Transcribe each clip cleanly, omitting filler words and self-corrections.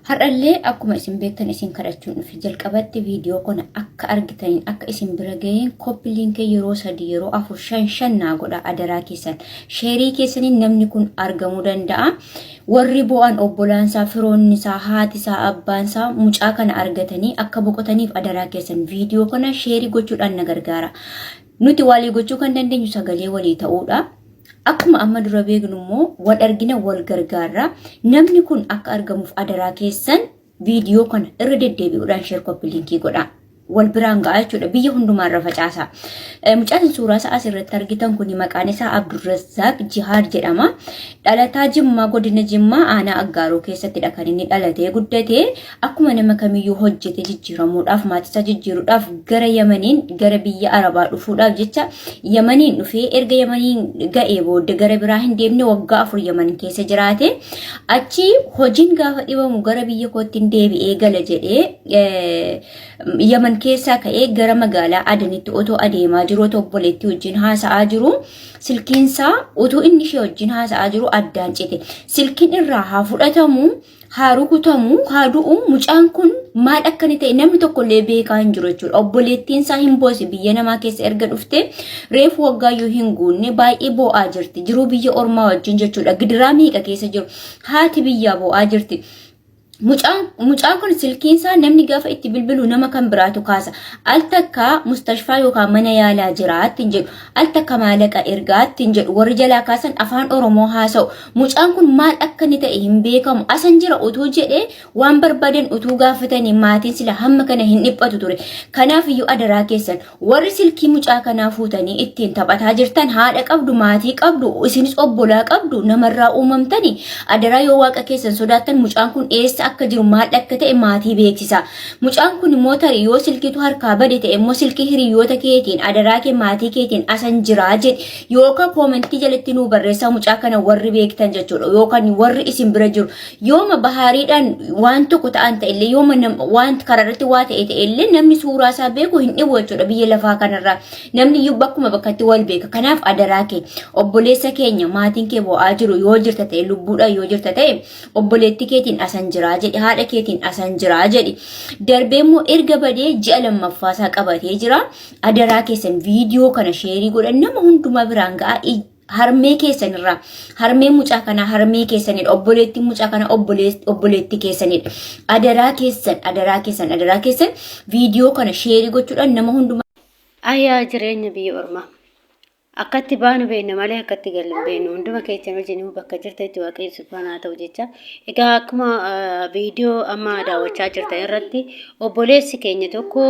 Har'allee akkuma isin beektan isin kadhachuun dhufe. Jalqabatti viidiyoo kana akka argitaniin akka isin bira gaheen koppi liinkii yeroo 3 yeroo 4 5 5 naa godha adaraa keessan. Sheerii keessaniin namni kun argamuu danda'a. Warri bo'an obbolaansaa, firoonnisaa, haatisaa, abbaansaa mucaa kana argatanii akka boqotaniif adaraa keessan viidiyoo kana sheerii gochuudhaan na gargaara. Nuti walii gochuu kan dandeenyu sagalee walii ta'uudha. Akkuma amma dura beeknu immoo wal argina wal gargaarra. Namni kun akka argamuuf adaraa keessan viidiyoo kana irra deddeebi'uudhaan sheer koppi linkii godhaa. Wal biraan ga'a jechuudha. Biyya hundumaarra facaasa. Mucaan suuraa isaa asirratti argitan kun maqaan isaa Abdurrazzaaq Jihaad jedhama. Dhalataa Jimmaa godina Jimmaa aanaa Aggaaroo keessattidha kan inni dhalatee guddate. Akkuma nama kamiyyuu hojjete jijjiiramuudhaaf maatiisaa jijjiiruudhaaf gara Yamaniin gara biyya Arabaa dhufuudhaaf jecha Yamaniin dhufee erga Yamaniin ga'ee booda gara biraa hin deemne waggaa 4 Yaman keessa jiraate. Achi hojiin gaafa dhibamu gara biyya kootti hin deebi'ee gala jedhee Yaman keessaa ka'ee gara magaalaa Adanitti otoo adeemaa jiru otoo obboleettii wajjin haasa'aa jiru silkiinsaa utuu inni ishee wajjin haasa'aa jiru addaan cite. Silkiin irraa haa fudhatamu haa rukutamu haa du'u mucaan kun maal akka inni ta'e namni tokko illee beekaa hin jiru jechuudha. Obboleettiin isaa hin boose biyya namaa keessa erga dhufte reefu waggaayyuu hin guunne baay'ee boo'aa jirti. Jiruu biyya ormaa wajjin jechuudha. Gidiraa meeqa keessa jiru. Haati biyyaa boo'aa jirti. Mucaan kun silkiin isaa namni gaafa itti bilbilu nama kan biraatu kaasa. Al takka mustashfaa yookaan mana yaalaa jira ittiin jedhu. Al takka maalaqa ergaa ittiin jedhu. Warri jalaa kaasan afaan Oromoo haasa'u. Mucaan kun maal akka inni ta'e hin beekamu. Asan jira utuu jedhee waan barbaadan utuu gaafatanii maatiin sila hamma kana hin dhiphatu ture. Kanaaf iyyuu adaraa keessan warri silkii mucaa kanaa fuutanii ittiin taphataa jirtan haadha qabdu, maatii qabdu, isinis obbolaa qabdu, namarraa uumamtanii adaraa yoo waaqa keessan sodaattan mucaan kun eessa akka jiru maal akka ta'e maatii beeksisa. Mucaan kun immoo tarii yoo silkiitu harkaa bade ta'e immoo silkii hiriyoota keetiin adaraa kee maatii keetiin asan jiraa jedhi. Yookaan koomentii jalatti nuu barreessaa mucaa kana warri beektan jechuudha. Yookaan warri isin bira jiru. Yooma bahaariidhaan waan tokko ta'an ta'ellee yooma waan karaarratti waa ta'e ta'ellee namni suuraa isaa beeku hin dhibu jechuudha biyya lafaa kanarraa. Namni iyyuu bakkuma bakkatti wal beeka. Kanaaf adaraa kee obboleessa keenya maatiin kee bo'aa jiru yoo jirta ta'e lubbuudhaan yoo jirta ta'e obboleettii keetiin asan jiraa jedhi haadha keetiin asan jiraa jedhi. Darbee immoo erga badee ji'a lammaffaa isaa qabatee jira. Adaraa keessan viidiyoo kana sheerii godhan nama hundumaa biraan ga'a. Harmee keessan irraa harmee mucaa kanaa harmee keessanidha. Obboleettiin mucaa kanaa obboleettii keessanidha. Adaraa keessan adaraa keessan adaraa keessan viidiyoo kana sheerii gochuudhaan nama hundumaa. Ayaa jireenya biyya ormaa. Akkatti baanu beekna malee akkatti gallu hin beeknu. Hunduma keessan wajjin bakka jirtanitti Waaqayyo subhaana haa ta'u jecha. Egaa akkuma viidiyoo amma daawwachaa jirtan irratti obboleessi keenya tokko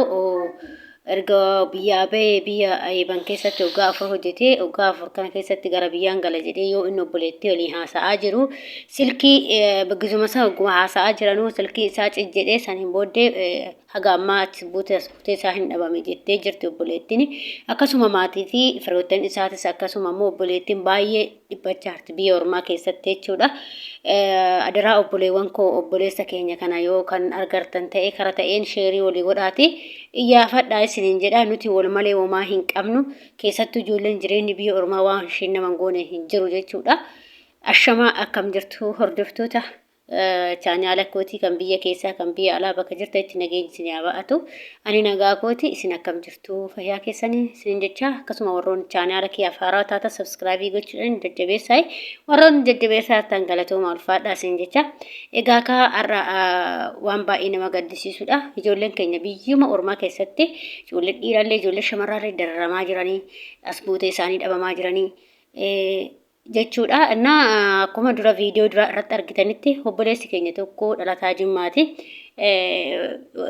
erga biyyaa bahee biyya Yemen keessatti waggaa 4 hojjetee waggaa 4 kana keessatti gara biyyaan gala jedhee yoo inni obboleettii waliin haasa'aa jiru silkii gizuma isaa hogguma haasa'aa jiranuu silkii isaa cid jedhee saniin booddee haga ammaa achi buutee as buutee isaa hin dhabame jettee jirti obboleettiin. Akkasuma maatii fi firoottan isaatis akkasuma immoo obboleettiin baay'ee dhiphachaa jirti biyya ormaa keessatti jechuudha. Adaraa obboleewwan koo obboleessa keenya kana yoo kan argartan ta'e kara ta'een sheerii walii godhaati iyyaafadhaa isiniin jedha nuti wal malee homaa hin qabnu keessattuu ijoolleen jireenyi biyya ormaa waan isheen nama hin goone hin jiru jechuudha. Ashamaa akkam jirtu hordoftoota chaanaala kootii kan biyya keessaa kan biyya alaa bakka jirtanitti nageenyi isin haa ba'atu. Ani nagaa kooti isin akkam jirtu fayyaa keessanii isin jecha akkasuma warroonni chaanaala kiyyaaf haaraa taatan sabskraabii gochuudhaan jajjabeessaa warroonni jajjabeessaa taatan galatooma ulfaadhaa isin jecha. Egaa kaa har'a waan baay'ee nama gaddisiisudha. Ijoolleen keenya biyyuma ormaa keessatti ijoolleen dhiirallee ijoollee shamarraallee dararamaa jiranii as buutee isaanii dhabamaa jiranii. Jechuudha. Innaa akkuma dura viidiyoo duraa irratti argitanitti obboleessi keenya tokko dhalataa Jimmaati.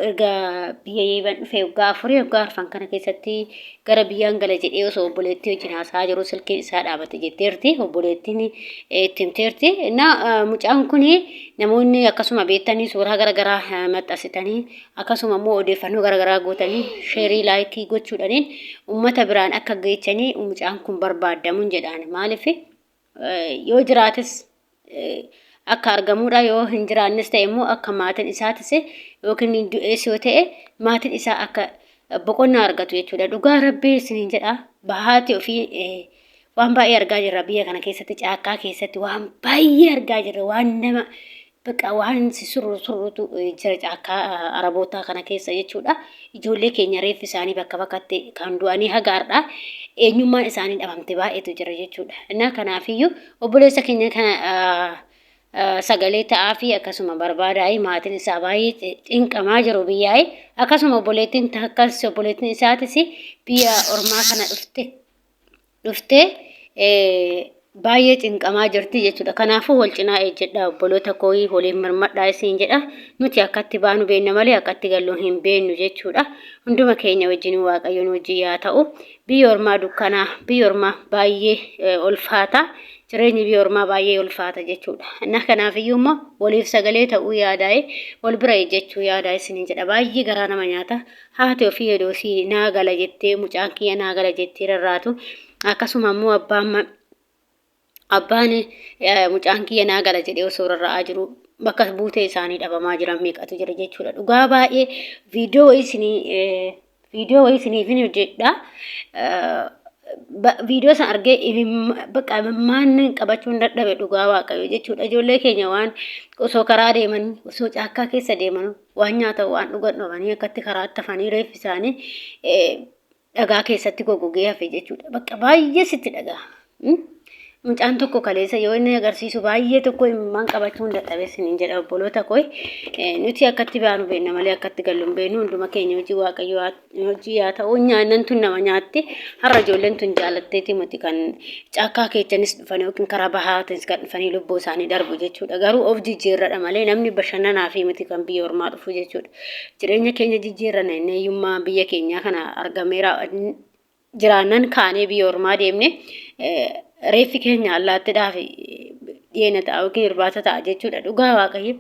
Erga biyya Yeeman dhufee waggaa afurii waggaa arfan kana keessatti gara biyyaan gala jedhee osoo obboleettii wajjin haasa'aa jiru silkiin isaa dhaabate jetteerti. Obboleettiin itti himteerti. Innaa mucaan kun namoonni akkasuma beektanii suuraa garaagaraa maxxansitanii akkasuma immoo odeeffannoo garaagaraa gootanii sheerii laayikii gochuudhaniin uummata biraan akka geechanii mucaan kun barbaadamuun jedhaan maaliif yoo jiraates akka argamuudha yoo hin jiraannes ta'e immoo akka maatiin isaatis yookiin du'ees yoo ta'e maatiin isaa akka boqonnaa argatu jechuudha. Dhugaa rabbii isiniin jedha bahaati ofii waan baay'ee argaa jirra biyya kana keessatti caakkaa keessatti waan baay'ee argaa jirra waan nama Bakka waan si surru surrutu jira caakkaa Arabootaa kana keessa jechuudha. Ijoollee keenya reeffi isaanii bakka bakkatti kan du'anii haga har'aa eenyummaan isaanii dhabamte baay'eetu jira jechuudha. Innaa kanaafiyyuu obboleessa keenya kana sagalee ta'aa fi akkasuma barbaadaa'ee maatiin isaa baay'ee cinqamaa jiru biyyaa'ee akkasuma obboleettiin takkas obboleettiin isaatis biyya ormaa kana dhufte dhuftee baay'ee cinqamaa jirti jechuudha. Kanaafuu wal cinaa ejjedhaa obboloota kooyii waliin mirmadhaa isiin jedha. Nuti akkatti baanu beenna malee akkatti gallu hin beennu jechuudha. Hunduma keenya wajjin Waaqayyoon wajjin yaa ta'u. Biyyi ormaa dukkanaa, biyyi ormaa baay'ee ulfaata. Jireenyi biyya ormaa baay'ee ulfaata jechuudha. Inna kanaafiyyuu immoo waliif sagalee ta'uu yaadaa'e wal bira ejjechuu yaadaa isiniin jedha. Baay'ee garaa nama nyaata. Haati ofii edoosii naa gala jettee mucaan kiyya naa gala jettee rarraatu. Akkasuma immoo abbaan abbaan mucaan kiyya naa gala jedhee osoo rarra'aa jiru bakka buutee isaanii dhabamaa jiran meeqatu jira jechuudha. Dhugaa baay'ee viidiyoo wayii isinii viidiyoo wayii isiniif hin hojjedha. Viidiyoo san argee bakka imimmaan qabachuun dadhabe dhugaa waaqayyo jechuudha. Ijoollee keenya waan osoo karaa deeman osoo caakkaa keessa deeman waan nyaatan waan dhugan dhabanii akkatti karaatti hafanii reeffi isaanii dhagaa keessatti goggogee hafe jechuudha. Bakka baay'ee sitti dhaga'ama. Mucaan tokko kaleessa yoo inni agarsiisu baay'ee tokko imimmaan qabachuun dadhabe isiniin jedha obboloota koo. Nuti akkatti baanu beenna malee akkatti gallu hin beeknu hunduma keenya hojii waaqayyoo hojii yaa ta'u nyaannan tun nama nyaatti har'a ijoolleen tun jaalatteeti miti kan caakkaa keechanis dhufan yookiin karaa bahaatinis kan dhufanii lubbuu isaanii darbu jechuudha. Garuu of jijjiirradha malee namni bashannanaa fi miti kan biyya ormaa dhufu jechuudha. Jireenya keenya jijjiirranna inni hiyyummaa biyya keenyaa kana argameera jiraannan kaanee biyya ormaa deemne reeffi keenya allaattiidhaaf dhiyeena ta'a yookiin irbaata ta'a jechuudha. Dhugaa Waaqayyo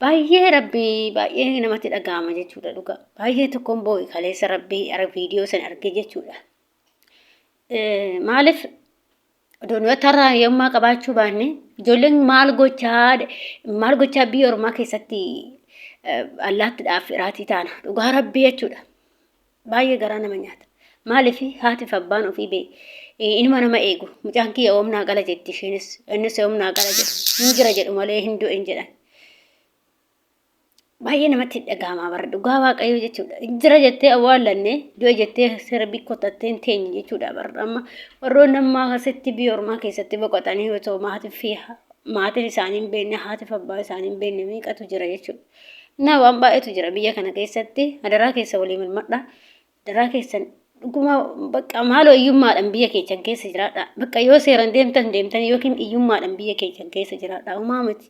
baay'ee rabbii baay'ee namatti dhaga'ama jechuudha dhugaa. Baay'ee tokkoon boo'e kaleessa rabbii viidiyoo sana arge jechuudha. Maaliif odoo nuti har'a hiyyummaa qabaachuu baanne ijoolleen maal gochaa maal gochaa biyya ormaa keessatti allaattiidhaaf iraatii taana dhugaa rabbii jechuudha. Baay'ee garaa nama nyaata. Maaliif haatiif abbaan ofii bee inuma nama eegu mucaan kiyya oomnaa gala jetti isheenis innis oomnaa gala jedhu hin jira jedhu malee hin du'e hin jedhan. Baay'ee namatti dhaga'ama bara dhugaa waaqayyoo jechuudha. Jira jettee awwaallanne du'e jettee sirbi kotattee hin teenye jechuudha bara amma warroonni ammaa asitti biyya ormaa keessatti boqotanii otoo maatii fi maatiin isaanii hin beekne haatiif abbaa isaanii hin beekne meeqatu jira jechuudha. Naa waan baay'eetu jira biyya kana keessatti adaraa keessa walii milmadha. Adaraa keessan dhuguma bakka maaloo hiyyummaadhaan biyya keessan keessa jiraadha. Bakka yoo seeraan deemtan deemtan yookiin hiyyummaadhaan biyya keessan keessa jiraadha. Homaa miti.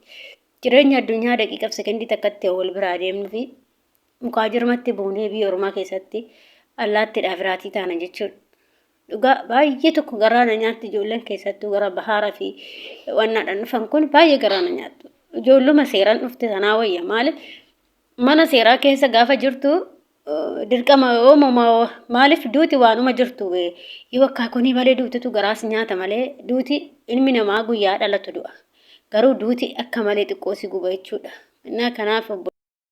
Jireenya addunyaa daqiiqaaf sekondii takkatti wal biraa deemnu fi mukaa jirmatti buunee biyya ormaa keessatti allaattiidhaaf raatii taana jechuudha. Dhugaa baay'ee tokko garaa na nyaatti ijoolleen keessattuu gara bahaara fi wannaadhaan dhufan kun baay'ee garaa na nyaattu. Ijoolluma seeraan dhufte sanaa wayya maaliif mana seeraa keessa gaafa jirtu dirqama uumama maaliif duuti waanuma jirtu yoo akkaakunii malee duututu garaas nyaata malee duuti ilmi namaa guyyaa dhalatu du'a. Garuu duuti akka malee xiqqoo si guba jechuudha. Innaa kanaaf obbo.